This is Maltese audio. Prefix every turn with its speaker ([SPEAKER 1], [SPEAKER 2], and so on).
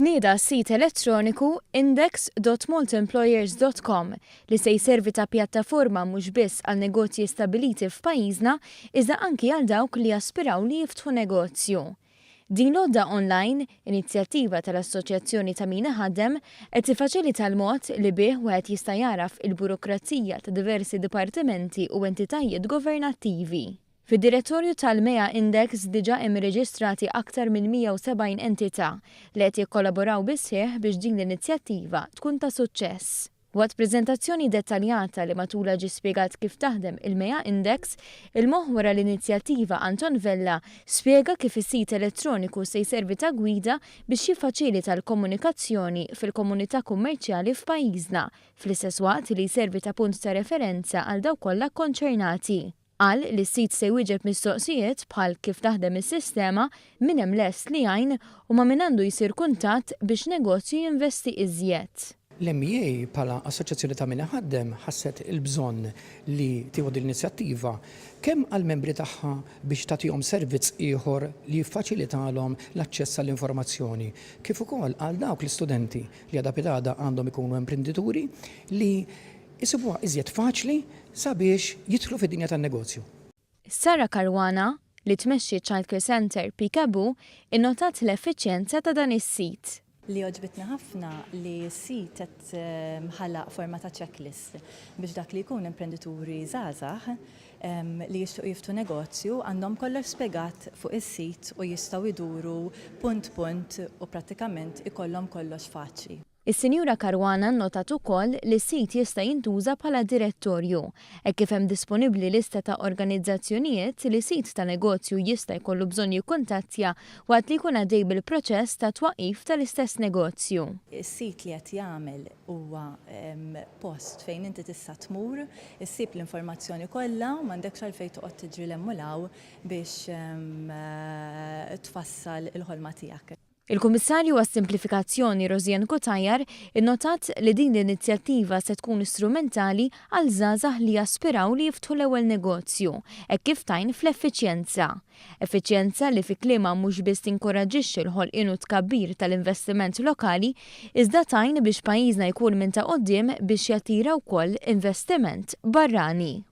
[SPEAKER 1] Tnieda s-sit elettroniku index.maltaemployers.com li se jservi ta' pjattaforma mhux biss għal negozji stabbiliti f'pajjiżna iżda anki għal dawk li jaspiraw li jiftħu negozju. Din l-għodda online, inizjattiva tal-Assoċjazzjoni ta' Min Iħaddem, qed tiffaċilita l-mod li bih wieħed jista' jagħraf il-burokrazija ta' diversi dipartimenti u entitajiet governattivi. Fid-direttorju tal-MEA Index diġà hemm irreġistrati aktar minn 170 entità li qed jikkollaboraw bis-sħiħ biex din l-inizjattiva tkun ta' suċċess. Waqt preżentazzjoni dettaljata li matulha ġie spjegat kif taħdem il-MEA Index, il-moħħ wara l-inizjattiva Anton Vella spjega kif is-sit elettroniku se jservi ta' gwida biex jiffaċilita l-komunikazzjoni fil-komunità kummerċjali f'pajjiżna, fl-istess waqt li jservi ta' punt ta' referenza għal dawk kollha kkonċernati. Qal li s-sit se jwieġeb mistoqsijiet bħal kif taħdem is-sistema, min hemm lest li jgħin u ma' min għandu jsir kuntatt biex negozju jinvesti iżjed.
[SPEAKER 2] L-MEA bħala assoċjazzjoni ta' min iħaddem ħasset il-bżonn li tieħu din l-inizjattiva kemm għall-membri tagħha biex tagħtihom servizz ieħor li jiffaċilitalhom l-aċċess għall-informazzjoni kif ukoll għal dawk l-istudenti li għada pitgħada għandhom ikunu imprendituri li jsibuha iżjed faċli sabiex jidħlu fid-dinja tan-negozju.
[SPEAKER 1] Sarah Caruana, li tmexxi ċ-Child Care Centre Peekaboo, innotat l-effiċjenza ta' dan is-sit.
[SPEAKER 3] Li għoġbitni ħafna li s-sit qed ħalaq forma ta' checklist biex dak li jkun imprendituri żgħażagħ li jixtiequ jiftħu negozju għandhom kollox spjegat fuq is-sit u jistgħu jduru punt punt u prattikament ikollhom kollox faċli.
[SPEAKER 1] Is-Sinjura Caruana nnotat ukoll li s-sit jista' jintuża bħala direttorju, hekk kif hemm disponibbli lista ta' organizzazzjonijiet li sid ta' negozju jista' jkollu bżonn jikkuntattja waqt li jkun għaddej bil-proċess ta' twaqqif tal-istess negozju.
[SPEAKER 3] Is-sit li qed jagħmel huwa post fejn inti tista' tmur, issib l-informazzjoni kollha u m'għandekx għalfejn toqgħod tiġri 'l hemm u 'l hawn biex tfassal il-ħolma tiegħek.
[SPEAKER 1] Il-Kummissarju għas-Simplifikazzjoni Rosianne Cutajar innotat li din l-inizjattiva se tkun strumentali għal żgħażagħ li jaspiraw li jiftħu l-ewwel negozju, hekk kif tgħin fl-effiċjenza. Effiċjenza li fi kliemha mhux biss tinkoraġġixxi l-ħolqien u t-tkabbir tal-investiment lokali, iżda tgħin biex pajjiżna jkun minn ta' quddiem biex jattira wkoll investiment barrani.